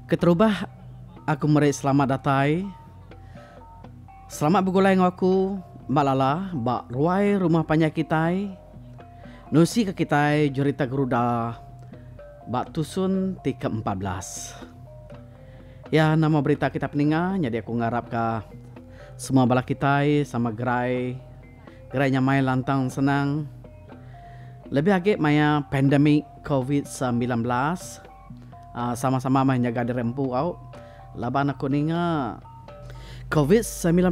Keterubah aku meri selamat datai, selamat begulai enggau aku Mak Lala ba ruai rumah panjai kitai nusi ke kitai jerita Geruda ba tusun ti ke 14. Ya nama berita kita peninga nyadi aku ngarap ka semua bala kitai sama gerai gerai nyamai lantang senang lebih agi maya pandemik covid 19. Sama-sama meh nyaga diri empu au laban aku ninga covid 19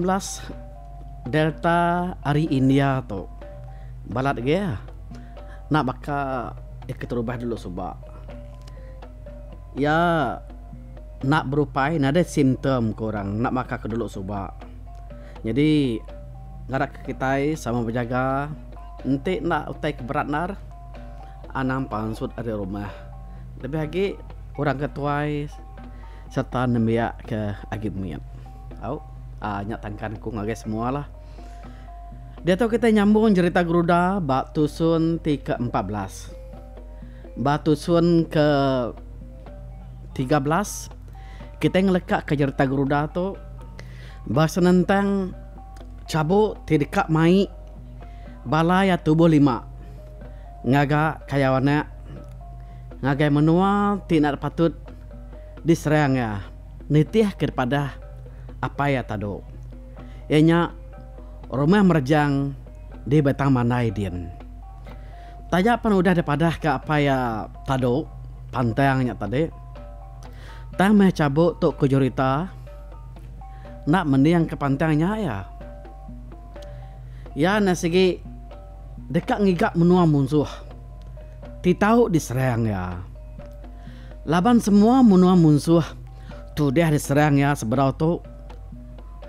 delta ari India tu balat agi ah enda baka iya keterubah dulu suba. Iya enda berupai nadai simptom ku orang enda baka ke dulu suba. Nyadi ngarak ke kitai sama bejaga enti enda utai ke berat endar. Anang pansut ari rumah lebih agi orang ke tuai sereta nembiak ke agi mit. Au aaa nya tangkan ku ngagai semua lah. Diatu kitai nyambung jerita Geruda ba tusun ti ke 14. Ba tusun ke 13 kitai ngeleka ke jerita Geruda tu ba senentang chabu ti deka mai bala iya tubuh lima. Ngaga kayau anak ngagai menua ti enda patut diserang iya nitih ke dipadah apai iya tadu iya nya Rumah Merejang di Batang Mandai din. Taja pan udah dipadah ke apai iya tadu pantang nya tadi tang meh chabut tu ku jerita enda mending ke pantang nya iya. Iya enda sigi deka ngiga menua munsuh ti tau diserang iya. Laban semua menua munsuh ti udah diserang iya sebedau tu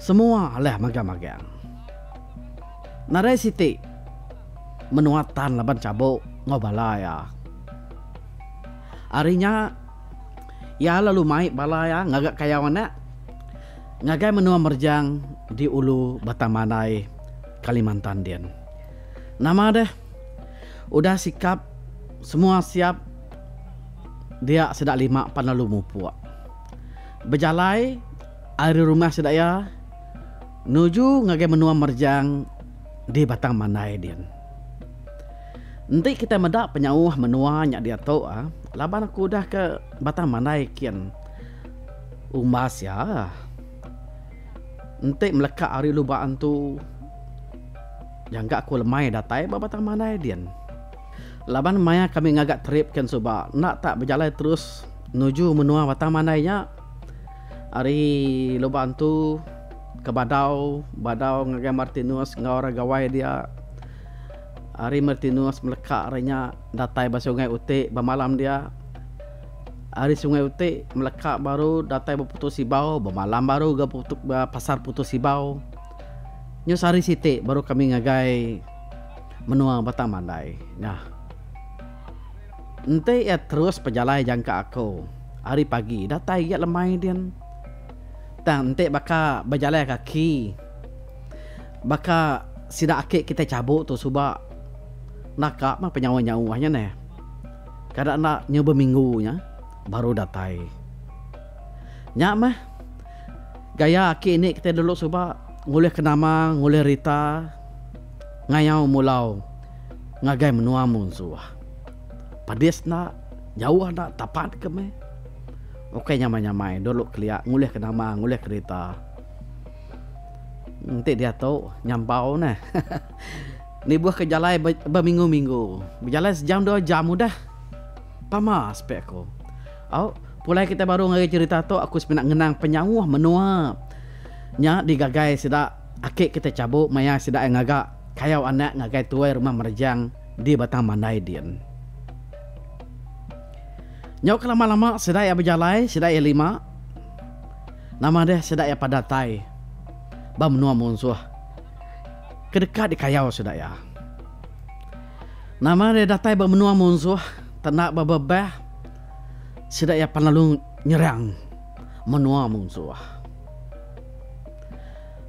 semua alah magang-magang. Nadai siti menua tan laban chabuk enggau bala iya. Ari nya iya lalu mai bala iya ngaga kayau anak ngagai menua Merjang di ulu Batang Mandai, Kalimantan din. Nama deh udah sikap semua siap dia sida lima pan lalu mupuk. Bejalai ari rumah sida iya nuju ngagai menua Merjang di Batang Mandai din. Enti kitai meda penyauh menua nya diatu ah laban aku udah ke Batang Mandai kin umbas iya. Enti meleka ari Lubak Antu jangka aku lemai datai ba Batang Mandai din. Laban maya kami ngaga trip kin suba enda tak bejalai terus nuju menua Batang Mandai nya ari Lubak Antu ke Badau, Badau ngagai Martinus enggau orang gawai dia. Ari Martinus meleka ari nya datai ba Sungai Utik bemalam dia. Ari Sungai Utik meleka baru datai ba Putu Sibau bemalam baru ga ba pasar Putu Sibau. Nyu sehari siti baru kami ngagai menua Batang Mandai. Nah. Enti iya terus pejalai jangka aku ari pagi datai gia lemai din. Tang enti baka bejalai kaki baka sida aki kitai chabuk tu suba naka mah penyauh-nyauh nya neh. Kada enda nyu beminggu nya baru datai. Nya meh gaya aki ini kitai dulu suba ngulih ke nama ngulih rita ngayau mulau ngagai menua munsuh. Pedis enda jauh enda tapat ke meh. Ukai nyamai-nyamai dulu kelia ngulih ke nama ngulih ke rita. Enti diatu nyampau neh. Nibuh ke jalai beminggu-minggu. Bejalai sejam dua jam udah. Pama aspek aku. Au, pulai kitai baru ngagai cherita tu aku semina ngenang penyauh menua nya digagai sida aki kitai chabu maya sida iya ngaga kayau anak ngagai tuai rumah Merejang di Batang Mandai din. Nyau ke lama-lama sida iya bejalai sida iya lima nama deh sida iya padatai ba menua munsuh. Ke deka dikayau sida iya. Nama deh datai ba menua munsuh tenda ba bebah sida iya pan lalu nyerang menua munsuh.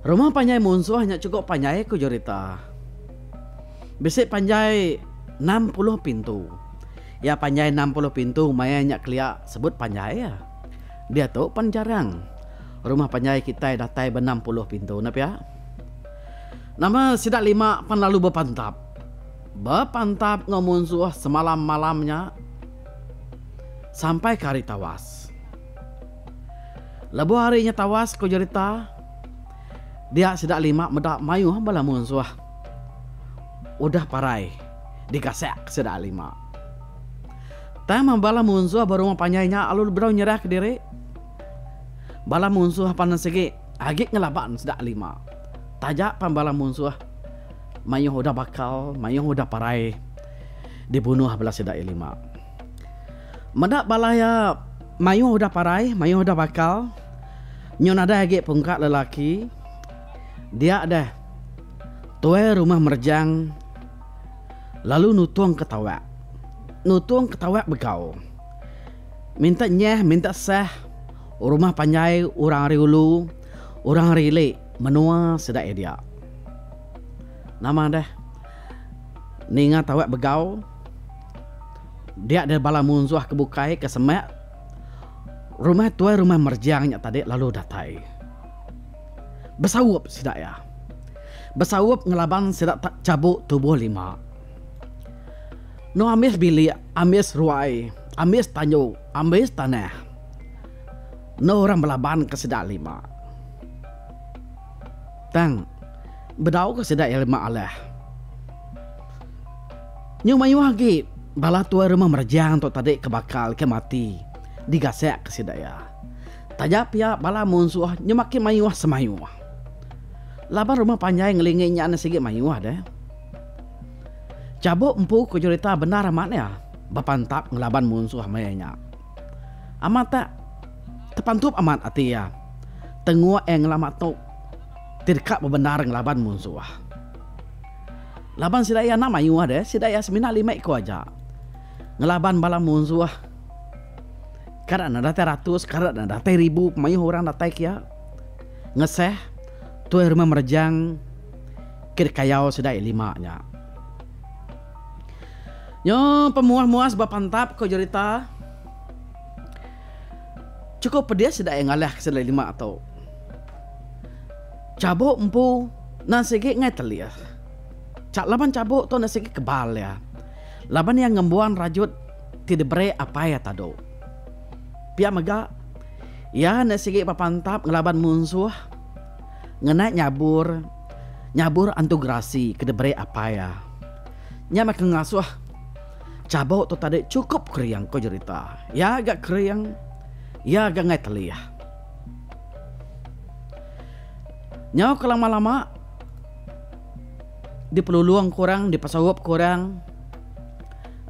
Rumah panjai munsuh nya chukup panjai ku jerita. Bisi panjai 60 pintu. Iya panjai 60 pintu maya nya kelia sebut panjai iya. Diatu pan jarang rumah panjai kitai datai ba 60 pintu enda pia. Nama sida lima pan lalu bepantap. Bepantap enggau munsuh semalam-malam nya sampai ke hari tawas. Lebuh hari nya tawas ku jerita dia sida lima meda mayuh bala munsuh udah parai digasak sida lima. Tang meh bala munsuh ba rumah panjai nya lalu bedau nyerah kediri. Bala munsuh pan sigi agi ngelaban sida lima. Taja pan bala munsuh mayuh udah bakal, mayuh udah parai dibunuh bala sida lima. Meda bala iya mayuh udah parai, mayuh udah bakal, nyu nadai agi pungka lelaki dia deh tuai rumah merejang lalu nutung ke tawak. Nutung ke tawak begau. Minta nyah minta sah rumah panjai orang ari ulu orang ari ili menua sida iya dia. Nama deh ninga tawak begau dia deh bala munsuh ke bukai ke semak rumah tuai rumah merejang nya tadi lalu datai. Besaup sida iya. Besaup ngelaban sida chabuk tubuh lima. No ambis bilik, ambis ruai, ambis tanju, ambis tanah. No orang belaban ke sida lima. Tang bedau ke sida iya lima alah. Nyu mayuh agi bala tuai rumah merejang tu tadi ke bakal ke mati digasak ke sida iya. Taja pia bala munsuh nyu makin mayuh semayuh. Laban rumah panjai ngelingi nya ne sigi mayuh deh. Chabuk empu ku jerita bendar amat iya bepantap ngelaban munsuh maya nya. Amat tak tepantup amat ati iya tenguk iya ngelama tu ti deka bebendar ngelaban munsuh. Laban sida iya enda mayuh deh sida iya semina lima iku aja ngelaban bala munsuh kada ne datai ratus kada ne datai ribu mayuh orang datai kia ngeseh tuai rumah merejang. Ke dikayau sida lima nya. Nyo pemuas-muas ba pantap ko jerita. Chukup pedis sida iya ngalah ke sida lima tu. Chabuk empu nan sigi ngai telih. Cha laban chabuk tu nan sigi kebal iya. Laban iya ngembuan rajut ti diberi apai iya tadu. Pia mega iya enda sigi ba pantap ngelaban munsuh. Ngena nyabur nyabur antu gerasi ke diberi apai iya. Nya meh ke ngasuh chabuk tu tadi chukup kering ko jerita. Iya ga kering, iya ga enggai telih. Nyau ke lama lama dipelulung ke orang dipesaup ke orang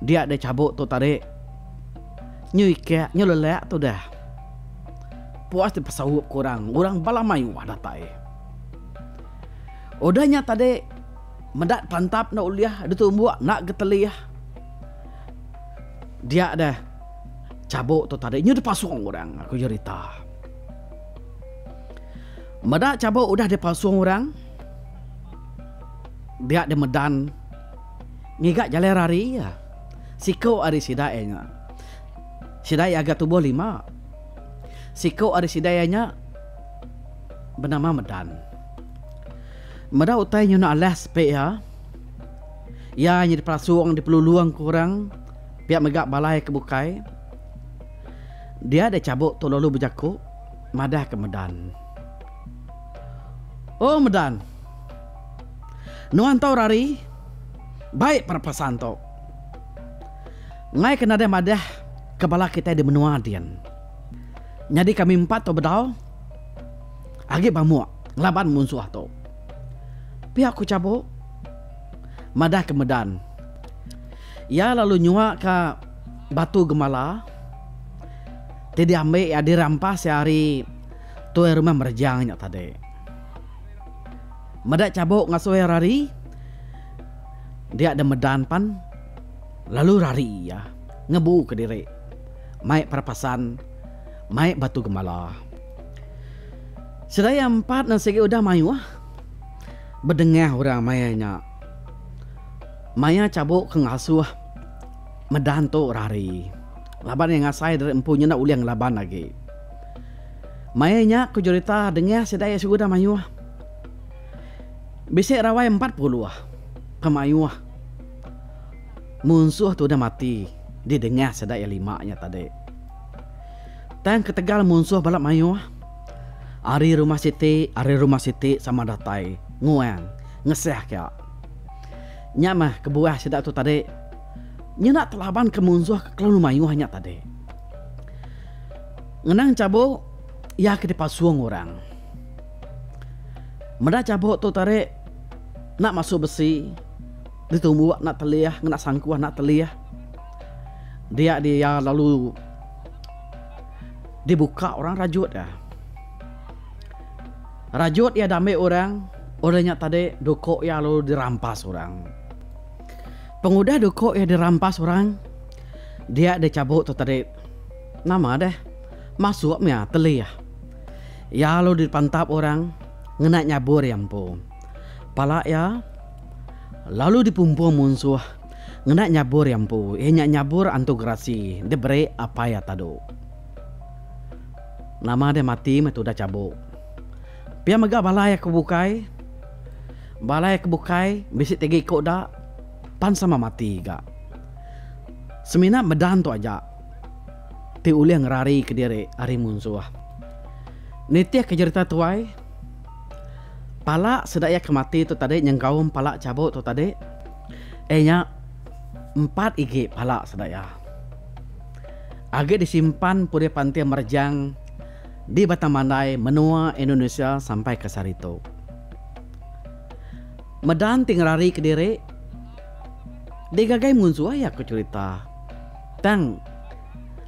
dia deh chabuk tu tadi nyu ikek nyu lelak tudah. Puas ti pesaup ke orang, orang bala mayuh datai. Udah nya tadi meda pantap enda ulih ditumbuk enda getelih. Dia deh chabuk tu tadi nyu dipasung orang ku jerita. Meda chabuk udah dipasung orang dia deh medan ngiga jalai rari iya. Siku ari sida iya nya. Sida iya ga tubuh lima. Siku ari sida iya nya benama Medan. Meda utai nyuna alah sepi iya, iya nyadi perasung dipelulung ke orang pia mega balai ke bukai. Dia deh chabuk tu lalu bejaku madah ke Medan. Oh Medan. Nuan tau rari bai perapasan tu. Enggai ke nadai madah ke bala kitai di menua din. Nyadi kami empat tu bedau agi bamuk ngelaban munsuh tu. Pia ku Chabuk madah ke Medan. Iya lalu nyua ka batu gemala ti diambi iya dirampas iya ari tuai rumah Merejang nya tadi. Meda Chabuk ngasuh iya rari dia deh Medan pan lalu rari iya ngebu kediri mai perapasan mai batu gemala. Sida iya empat ne sigi udah mayuh bedengah orang maya nya. Maya chabuk ke ngasuh Medan tu rari laban iya ngasai diri empu nya enda ulih ngelaban agi. Maya nya ku jerita dengah sida iya sigudah mayuh. Bisi rawai 40 pemayuh munsuh tu udah mati didengah sida iya lima nya tadi. Tang ketegal munsuh bala mayuh ari rumah siti ari rumah siti sama datai nguang ngesah ka. Nya mah kebuah sida tu tadi nyenda telaban ke munsuh ke kelalu mayuh nya tadi. Ngenang chabuk iya ke dipasung orang. Meda chabuk tu tadi enda masu besi ditumbuk enda telih ngena sangkuh enda telih. Dia dia lalu dibuka orang rajut iya. Rajut iya diambi orang, orang nya tadi duko iya lalu dirampas orang. Pengudah duko iya dirampas orang, dia dichabut tu tadi nama deh masuk mih telih. Iya lalu dipantap orang ngena nyabur iya empu. Pala iya lalu dipumpung munsuh ngena nyabur iya empu iya nya nyabur antu gerasi diberi apai iya tadu. Nama deh mati meh tudah chabuk. Pia mega bala iya ke bukai, bala iya ke bukai bisi tiga iku da pan sama mati ga. Semina medan tu aja ti ulih ngerari kediri ari munsuh. Nitih ke jerita tuai. Pala sida iya ke mati tu tadi nyengkaum pala chabuk tu tadi iya nya empat igi pala sida iya. Agi disimpan purih panting merejang di Batang Mandai menua Indonesia sampai ke sehari tu. Medan ti ngerari kediri digagai munsuh iya ku cherita tang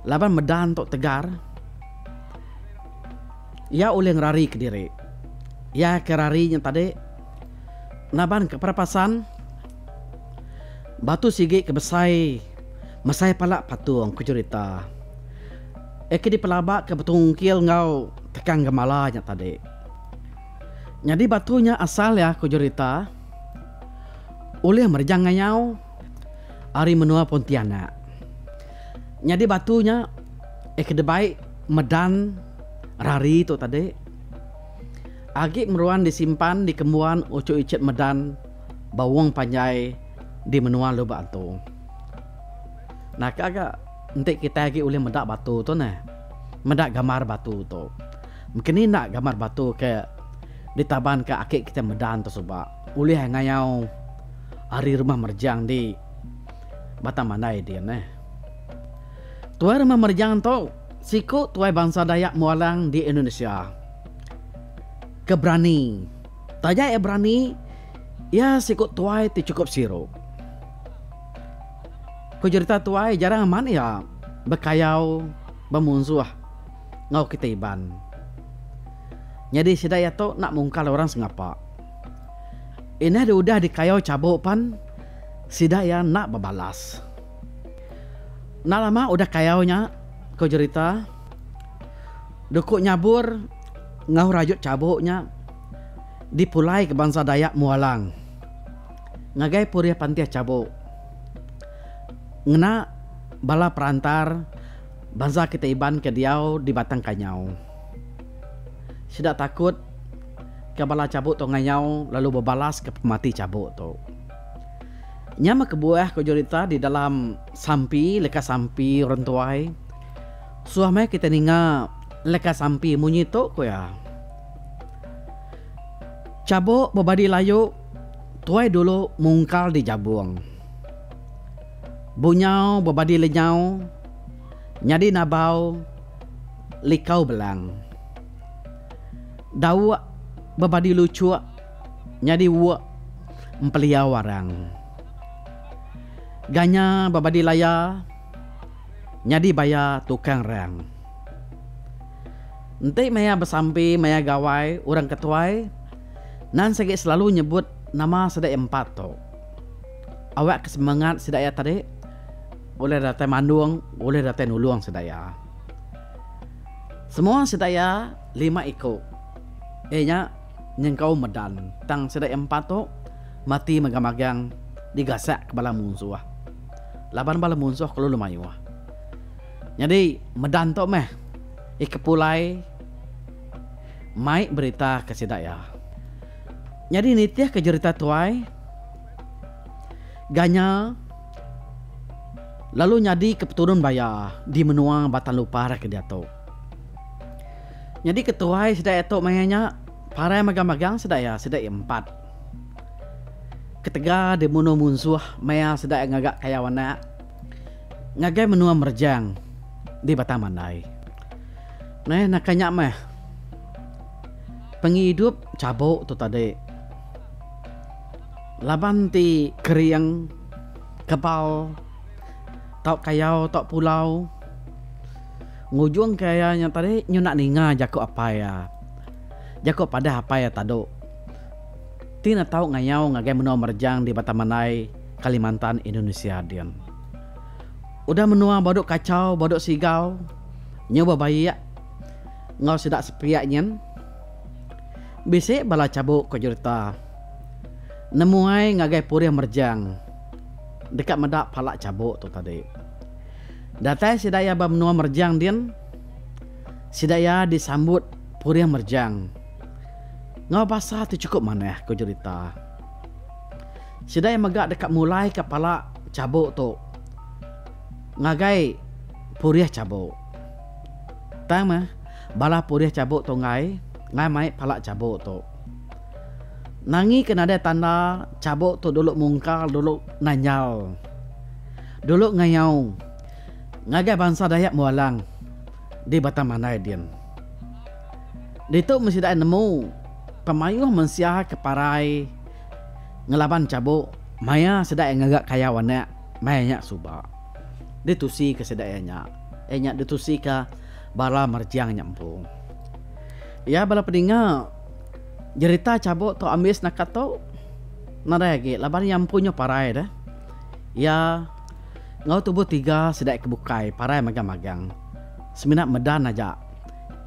laban medan tu tegar. Iya ulih ngerari kediri. Iya ke rari nya tadi naban ke perapasan batu sigi ke besai mesai pala patung ku jerita. Iya ke dipelaba ke betungkil enggau tekang gemala nya tadi. Nyadi batu nya asal iya ku jerita ulih merejang ngayau ari menua Pontianak. Nyadi batu nya iya ke dibai Medan rari tu tadi agi meruan disimpan dikembuan uchu ichit Medan ba Wong Panjai di menua Lubok Antu. Naka ga enti kitai agi ulih meda batu tu neh. Meda gambar batu tu. Mungkin enda gambar batu ke ditaban ke aki kitai Medan tu suba ulih ngayau ari rumah Merejang di Batang Mandai din neh. Tuai Rumah Merejang tu siku tuai bansa Dayak Mualang di Indonesia ke berani. Taja iya berani, iya siku tuai ti chukup siru. Ku jerita tuai jarang amat iya bekayau bemunsuh enggau kitai Iban. Nyadi sida iya tu enda mungkal orang sengapa. Indah di udah dikayau chabuk pan sida iya enda bebalas. Enda lama udah kayau nya, ku jerita, duku nyabur enggau rajut chabuk nya dipulai ke bansa Dayak Mualang ngagai purih pantih chabuk ngena bala perantar bansa kitai Iban ke diau di Batang Kanyau. Sida takut ke bala chabuk tu ngayau lalu bebalas ke pemati chabuk tu. Nya meh kebuah ku jerita di dalam sampi leka sampi orang tuai. Suah meh kitai ninga leka sampi munyi tu ku iya. Chabok bebadi layu tuai dulu mungkal di jabung. Bunyau bebadi lenyau nyadi nabau likau belang. Dauk bebadi luchuk Nyadi wuk empeliau arang. Ganya bebadi laya nyadi baya tukang rang. Enti maya besampi maya gawai orang ke tuai nan sigi selalu nyebut nama sida iya empat tu. Awak ke semengat sida iya tadi ulih datai mandung ulih datai nulung sida iya. Semua sida iya lima iku iya nya. Nyengkaum Medan, tang sida iya empat tu mati magang-magang digasak ke bala munsuh. Laban bala munsuh kelalu mayuh. Nyadi Medan tu meh iya ke pulai mai berita ke sida iya. Nyadi nitih ke jerita tuai, Ganya lalu nyadi ke peturun baya di menua Batang Lupar ke diatu. Nyadi ketuai sida iya tu maya nya parai magang-magang sida iya, sida iya empat. Ketegal dimunuh munsuh maya sida iya ngaga kayau anak ngagai menua Merejang di Batang Mandai. Meh naka nya meh pengidup chabok tu tadi. Laban ti kering, kebal, tau kayau tau pulau ngujungka iya nya tadi nyuna ninga jaku apai iya. Jaku padah apai iya tadu ti ne tau ngayau ngagai menua Merejang di Batang Mandai, Kalimantan, Indonesia din. Udah menua badu kachau badu sigau nyu bebaik enggau sida sepiak nyin. Bisi bala chabuk ko jerita nemuai ngagai purih merejang deka meda pala chabuk tu tadi. Datai sida iya ba menua merejang din sida iya disambut purih merejang enggau basa ti chukup manah ko jerita. Sida iya mega deka mulaika pala chabuk tu ngagai purih chabuk. Tang meh bala purih chabuk tu enggai enggai mai pala chabuk tu. Nangi ke nadai tanda chabuk tu dulu mungkal dulu nanjal dulu ngayau ngagai bansa Dayak Mualang di Batang Mandai din. Ditu meh sida nemu pemayuh mensia ke parai ngelaban chabuk maya sida ngaga kayau anak maya nya suba. Ditusi ke sida iya nya. Iya nya ditusika bala merejang nya empu. Iya bala peninga jerita chabuk tu ambis naka tu nadai agi laban iya empu nyu parai deh. Iya enggau tubuh tiga sida ke bukai parai magang-magang semina medan aja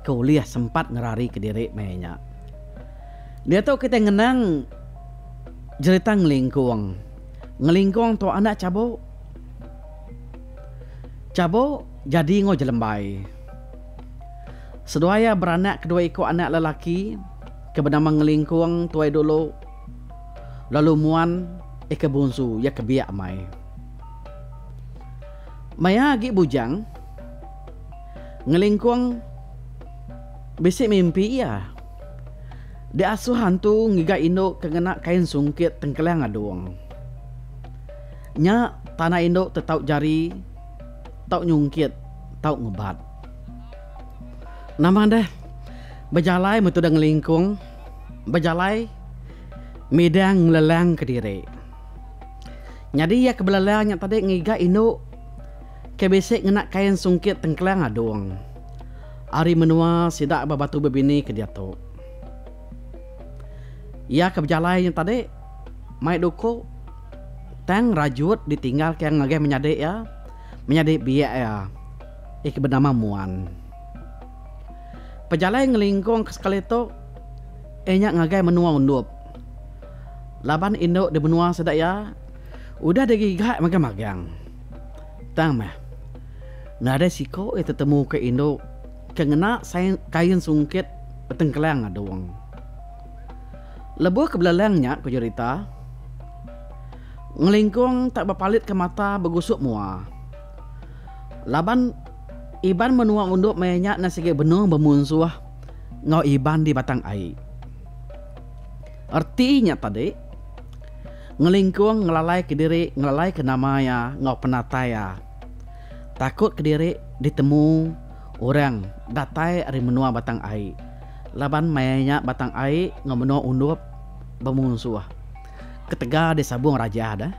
ke ulih sempat ngerarika diri meh iya nya. Diatu kitai ngenang jerita ngelingkung. Ngelingkung tu anak chabuk. Chabok jadi enggau Jelembai. Seduai iya beranak kedua iku anak lelaki ke benama Ngelingkung tuai dulu lalu Muan ika bungsu iya ke biak amai. Maya agi bujang, Ngelingkung bisi mimpi iya diasuh antu ngiga indu ke ngena kain sungkit tengkelang adung. Nya tanah indu te tau jari, tau nyungkit, tau ngebat. Nama deh, bejalai meh tudah ngelingkung, bejalai midang ngelelang kediri. Nyadi iya ke belelang nya tadi ngiga indu ke bisi ngena kain sungkit tengkelang adung ari menua sida ba Batu Bebini ke diatu. Iya ke bejalai nya tadi mai duku tang rajut ditinggalka iya ngagai menyadi iya, menyadi biak iya iya ke benama Muan. Pejalai ngelingkung ke sekali tu iya nya ngagai menua Undup laban indu di menua sida iya udah digiga magang-magang. Tang meh nadai siku iya tetemuka indu ke ngena kain sungkit betengkelang adung. Lebuh ke belelang nya ku jerita, ngelingkung tak bepalitka mata begusuk mua. Laban Iban menua Undup maya nya enda sigi benung bemunsuh enggau Iban di Batang Ai. Reti nya tadi, ngelingkung ngelalaika diri ngelalaika nama iya enggau penatai iya. Takut kediri ditemu orang datai ari menua Batang Ai laban maya nya Batang Ai enggau menua Undup bemunsuh ketegal disabung rajah deh.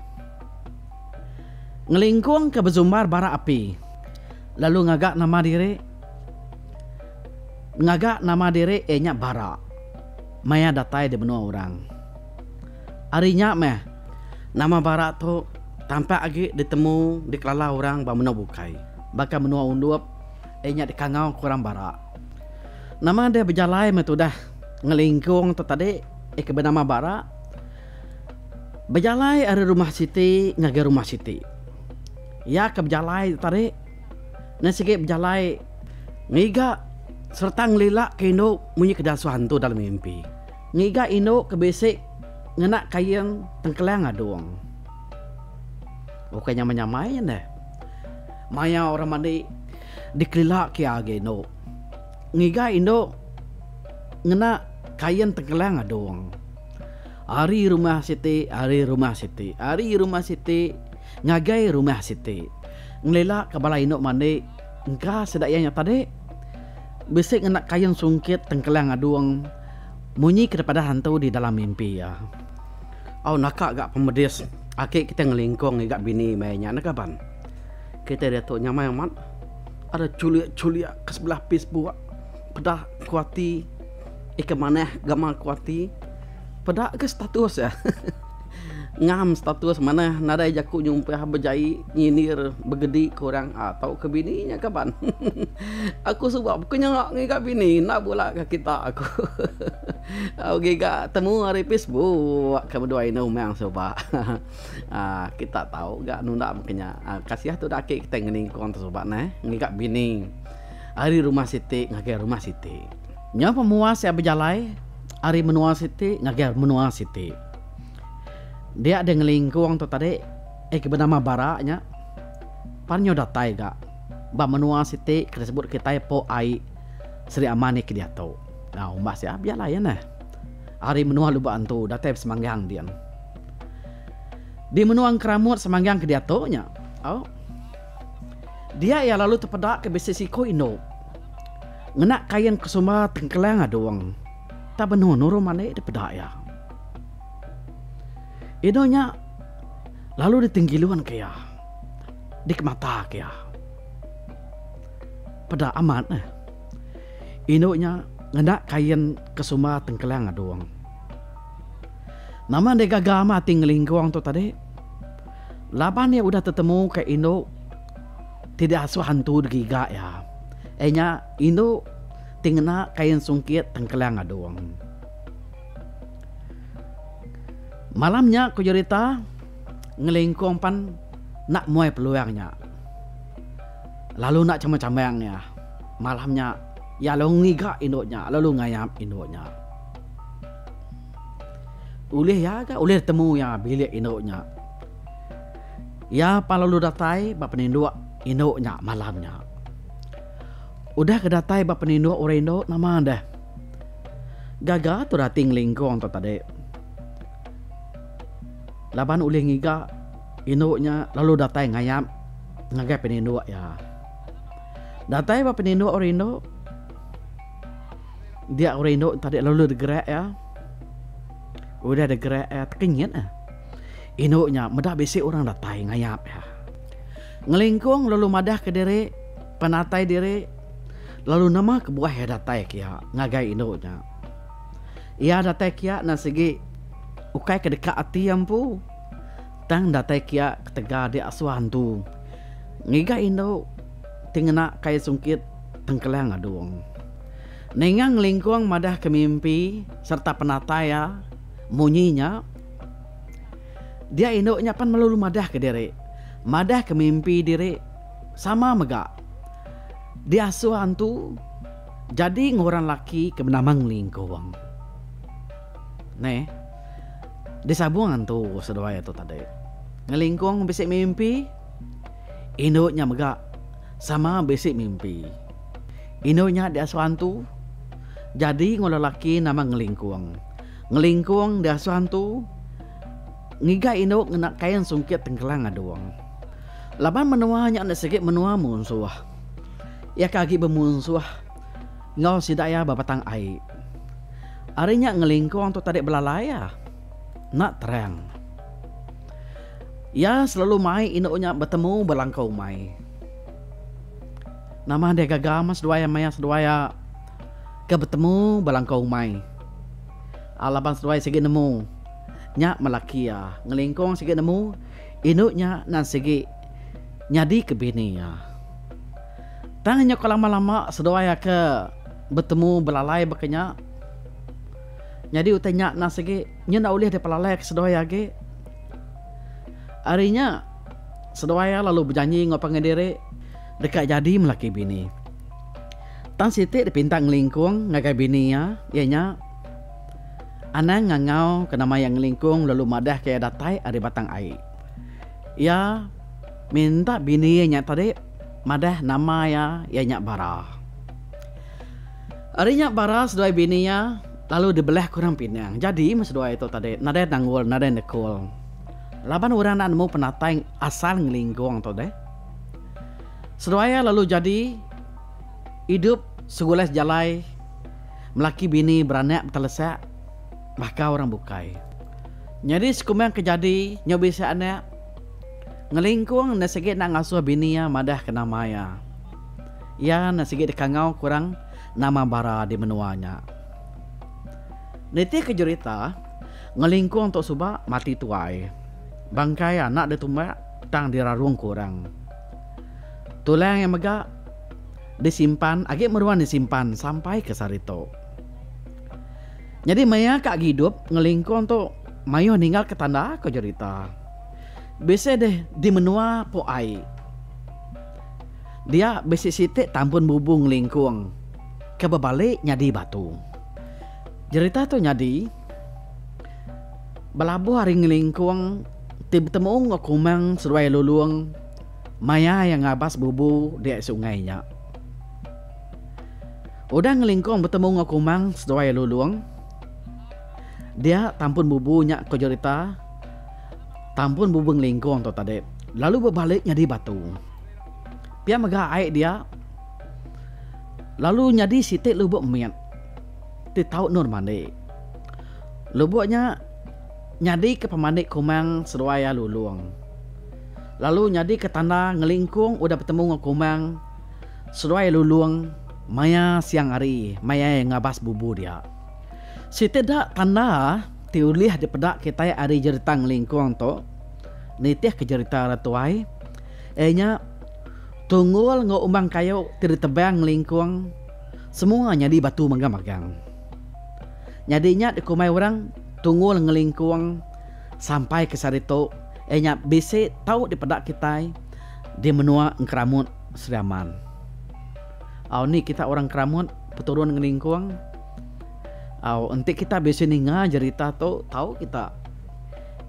Ngelingkung ke besumbar bara api lalu ngaga nama diri ngaga nama diri iya nya bara maya datai di menua orang. Ari nya meh nama bara tu tampak agi ditemu dikelala orang ba menua bukai baka menua Undup iya nya dikangau ke orang bara. Nama deh bejalai meh tudah ngelingkung tu tadi iya ke benama bara bejalai ari rumah siti ngagai rumah siti. Iya ke bejalai tu tadi ne sigi bejalai ngiga. sereta ngelila ke indu munyi ke diasuh antu dalam mimpi. Ngiga indu ke bisi ngena kain tengkelang adung. Ukai nyamai-nyamai nya neh. Maya orang mandi dikelila ke iya agi indu. Ngiga indu ngena kain tengkelang adung. Ari rumah siti, ari rumah siti, ari rumah siti ngagai rumah siti. Ngelila ke bala indu mandi engka sida iya nya tadi bisi ngena kain sungkit tengkelang adung munyi ke dipadah antu di dalam mimpi iya. Au naka ga pemedis aki kitai ngelingkung ngiga bini maya nya neh kaban. Kitai diatu nyamai amat ada chulik-chulik ke sebelah Facebook peda ku ati ika manah gamal ku ati peda ke status iya. Ngam status manah nadai jaku nyumpah bejai nyindir begedi ke orang aaa tauka bini nya kaban. Aku suba buka nya ngiga bini enda bula ka kita aku. Au giga temu ari Facebook ka beduai inu umang suba. Aaa kita tau ga nunda meka nya. Kasih tudah aki kitai ngeningkung tu suba neh ngiga bini ari rumah siti ngagai rumah siti. Nyau pemuas iya bejalai ari menua siti ngagai menua siti. Dia deh ngelingkung tu tadi eh ke benama Bara nya pan nyau datai ga ba menua siti ke disebut kitai Po Ai Sri Aman ni ke diatu. Nah umbas iya bejalai iya neh. Ari menua Lubok Antu datai besemanggang din. Di menua Engkeramut semanggang ke diatu nya. Au. Dia iya lalu tepeda ke bisi siku indu ngena kain kesumba tengkelang adung. Tak benung nurun mandi dipeda iya. Indu nya lalu ditinggilun ke iya, dikemata ke iya. Peda amat neh. Indu nya ngena kain kesumba tengkelang adung. Nama deh gaga amat ati ngelingkung tu tadi laban iya udah tetemu ke indu ti diasuh antu digiga iya. Iya nya indu ti ngena kain sungkit tengkelang adung. Malam nya ku jerita ngelingkung pan enda muai peluang nya. Lalu enda chambang-chambang iya. Malam nya iya lalu ngiga indu nya lalu ngayap indu nya. Ulih iya ga ulih temu iya bilik indu nya. Iya pan lalu datai ba peninduk indu nya malam nya. Udah ke datai ba peninduk orang indu nama deh. Gaga tu rati ngelingkung tu tadi. Laban ulih ngiga indu nya lalu datai ngayap ngagai peninduk iya. Datai ba peninduk orang indu, dia orang indu tadi lalu digerak iya. Udah digerak iya tekenyit iya. Indu nya meda bisi orang datai ngayap iya. Ngelingkung lalu madahka diri penatai diri lalu nama kebuah iya datai kia ngagai indu nya. Iya datai kia enda sigi ukai ke deka ati iya empu tang datai kia ketegal diasuh antu ngiga indu ti ngena kai sungkit tengkelang adung. Ninga ngelingkung madah ke mimpi sereta penatai iya munyi nya dia indu nya pan melalu madah ke diri madah ke mimpi diri sama mega diasuh antu jadi enggau orang laki ke benama Ngelingkung. Neh, disabung antu seduai tu tadi. Ngelingkung bisi mimpi, indu nya mega sama bisi mimpi. Indu nya diasuh antu jadi enggau lelaki nama Ngelingkung. Ngelingkung diasuh antu ngiga indu ngena kain sungkit tengkelang adung. Laban menua nya enda sigi menua munsuh. Iya ke agi bemunsuh enggau sida iya ba Batang Ai. Ari nya ngelingkung tu tadi belalai iya. Enda terang. Iya selalu mai indu nya betemu ba langkau umai. Nama deh gaga meh seduai iya maya seduai iya ke betemu ba langkau umai. Laban seduai sigi nemu nya melaki iya. Ngelingkung sigi nemu indu nya nan sigi nyadi ke bini iya. Tang nyau ke lama-lama seduai iya ke betemu belalai baka nya, nyadi utai nya endang sigi nya enda ulih dipelalai ke seduai iya agi. Ari nya seduai iya lalu bejanji enggau pangan diri deka jadi melaki bini. Tang siti dipinta ngelingkung ngagai bini iya, iya nya anang ngangau ke nama iya ngelingkung lalu madahka iya datai ari Batang Ai. Iya minta bini iya nya tadi madah nama iya iya nya Bara. Ari nya Bara seduai bini iya lalu dibelah ke orang Pinang. Jadi meh seduai tu tadi nadai nanggul nadai nekul. Laban orang enda nemu penatai asal ngelingkung tu deh. Seduai iya lalu jadi idup segulai sejalai melaki bini beranak betelesak baka orang bukai. Nyadi sekumbang ke jadi nyau bisi anak, ngelingkung enda sigi enda ngasuh bini iya madah ke nama iya. Iya enda sigi dikangau ke orang nama bara di menua nya. Nitih ke jerita, ngelingkung tu suba mati tuai. Bangkai anak ditumbak tang dirarung ke orang. Tulang iya mega disimpan agi meruan disimpan sampai ke sehari tu. Nyadi maya ka agi idup ngelingkung tu mayuh ninggal ke tanda ko jerita. Bisi deh di menua Po Ai. Dia bisi siti tampun bubu ngelingkung ke bebali nyadi batu. Jerita tu nyadi belabuh ari ngelingkung ti betemu enggau Kumang seduai Lulung maya iya ngabas bubu di ai sungai nya. Udah ngelingkung betemu enggau Kumang seduai Lulung, dia tampun bubu nya ko jerita tampun bubu ngelingkung tu tadi lalu bebali nyadi batu. Pia mega ai dia lalu nyadi siti lubuk mit ti tau endur mandi. Lubuk nya nyadi ke pemandi Kumang seduai iya Lulung. Lalu nyadi ke tanda ngelingkung udah betemu enggau Kumang Seduai Lulung maya siang hari maya iya ngabas bubu dia. Siti da tanda ti ulih dipeda kitai ari jerita ngelingkung tu nitihka jerita orang tuai iya nya tunggul enggau umbang kayu ti ditebang ngelingkung semua nyadi batu magang-magang. Nyadi nya dikumbai orang tunggul ngelingkung sampai ke sehari tu iya nya bisi tau dipeda kitai di menua Engkeramut Sri Aman. Au ni kita orang Keramut peturun ngelingkung. Au enti kita bisi ninga jerita tu tau kita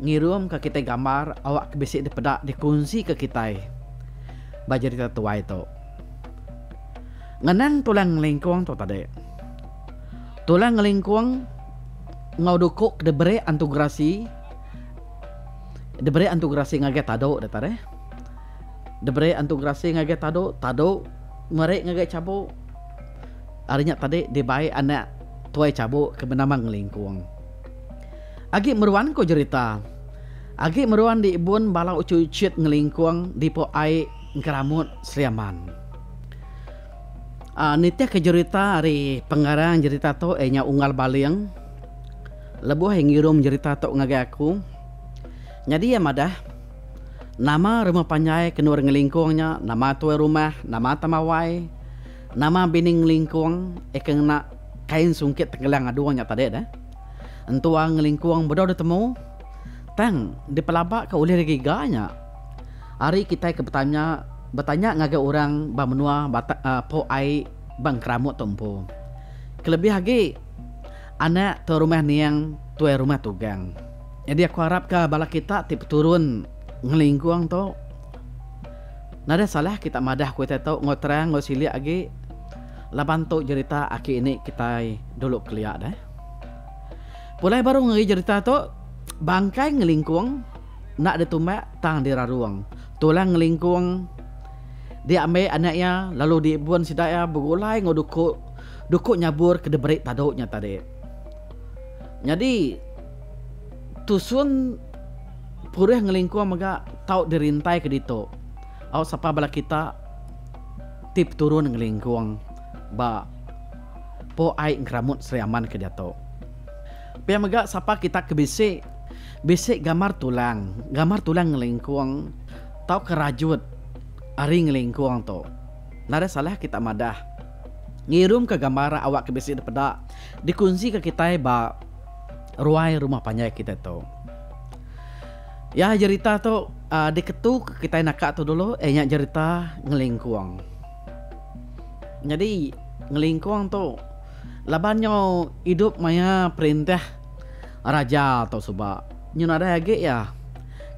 ngirum ka kitai gambar awak ke bisi dipeda dikunsi ka kitai ba jerita tuai tu. Ngenang tulang ngelingkung tu tadi. Tulang ngelingkung enggau duku ke diberi antu gerasi diberi antu gerasi ngagai tadu deh tadi. Diberi antu gerasi ngagai tadu, tadu meri ngagai chabu. Ari nya tadi dibai anak tuai chabu ke benama Ngelingkung. Agi meruan ku jerita. Agi meruan diibun bala uchu ichit Ngelingkung di Po Ai Engkeramut Sri Aman. Aaa nitihka jerita ari pengarang jerita tu iya nya Unggal Baling lebuh iya ngirum jerita tu ngagai aku nyadi iya madah Nama rumah panjai ke endur ngelingkung nya, nama tuai rumah, nama tambawai, nama bini ngelingkung eh ke ngena kain sungkit tengkelang adung nya tadi deh. Entua ngelingkung bedau ditemu tang dipelaba ke ulih digiga nya. Ari kitai ke betanya betanya ngagai orang ba menua Po Ai ba Engkeramut tu empu. Kelebih agi anak tuai rumah niang tuai rumah Tugang. Nyadi aku arap ka bala kita ti peturun ngelingkung tu nadai salah kita madah ku kitai tu enggau terang enggau silik agi laban tu jerita aki ini kitai dulu kelia deh. Pulai baru ngagai jerita tu bangkai ngelingkung enda ditumbak tang dirarung. Tulang ngelingkung diambi anak iya lalu diibun sida iya begulai enggau duku duku nyabur ke diberi tadu nya tadi. Nyadi tusun purih ngelingkung mega tau dirintai ke ditu. Au sapa bala kita ti peturun ngelingkung ba Po Ai Engkeramut Sri Aman ke diatu. Pia mega sapa kita ke bisi bisi gambar tulang, gambar tulang ngelingkung tauka rajut ari ngelingkung tu. Nadai salah kita madah. Ngirumka gambar awak ke bisi dipeda dikunsika kitai ba ruai rumah panjai kitai tu. Ya jerita tu uhh diketuka kitai naka tu dulu iya nya jerita ngelingkung. Nyadi. Ngelingkung tu laban nyau idup maya perintah raja tu suba nyu nadai agi iya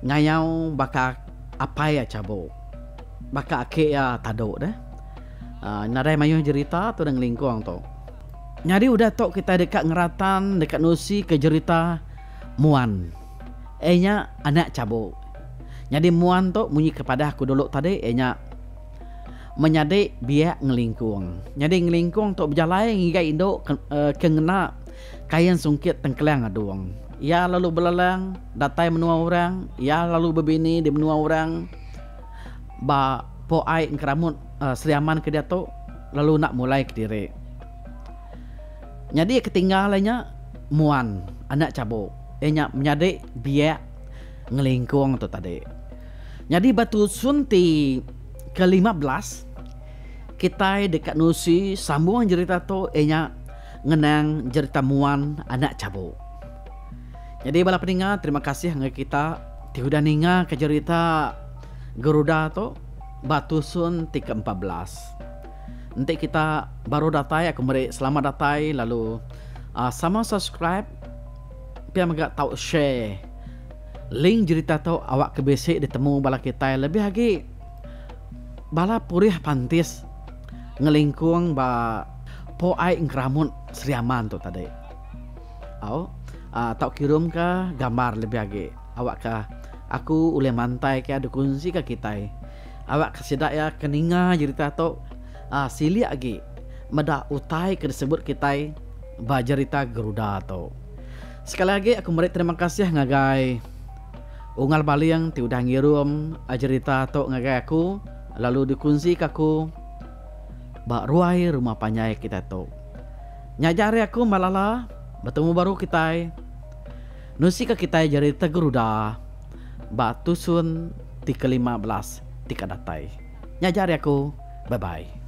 ngayau baka apai iya Chabok baka aki iya Tadok deh. Aaa nadai mayuh jerita tu deh Ngelingkung tu. Nyadi udah tu kitai deka ngeratan deka nusi ke jerita Muan iya nya anak Chabok. Nyadi Muan tu munyi ke padah aku dulu tadi iya nya. Menyadi biak ngelingkung. Nyadi ngelingkung tu bejalai ngiga indu ke ngena kain sungkit tengkelang adung. Iya lalu belelang datai menua orang, iya lalu bebini di menua orang ba Po Ai Engkeramut Sri Aman ke diatu lalu enda mulai kediri. Nyadi ke tinggal iya nya Muan anak Chabok. Iya nya menyadi biak ngelingkung tu tadi. Nyadi ba tusun ti ke 15 kitai deka nusi sambung jerita tu iya nya ngenang jerita Muan anak Chabok. Nyadi bala peninga terima kasih ngagai kita ti udah ninga ke jerita Geruda tu ba tusun ti ke 14. Enti kita baru datai aku meri selamat datai lalu aaa sama subscribe pia mega tau share. Link jerita tu awak ke bisi ditemu bala kitai lebih agi bala purih pantis ngelingkung ba Po Ai Engkeramut Sri Aman tu tadi. Au aaa tau kirum ka gambar lebih agi awak ka aku ulih mantai ka dikongsi ka kitai awak ka sida iya ke ninga jerita tu aaa silik agi meda utai ke disebut kitai ba jerita Geruda tu. Sekali agi aku meri terima kasih ngagai Ungal Baling ti udah ngirum jerita tu ngagai aku lalu dikunsika aku ba ruai rumah panjai kitai tu. Nya aja ari aku Malala betemu baru kitai nusika kitai jerita Geruda ba tusun ti ke 15 ti ka datai. Nya aja ari aku bye bye.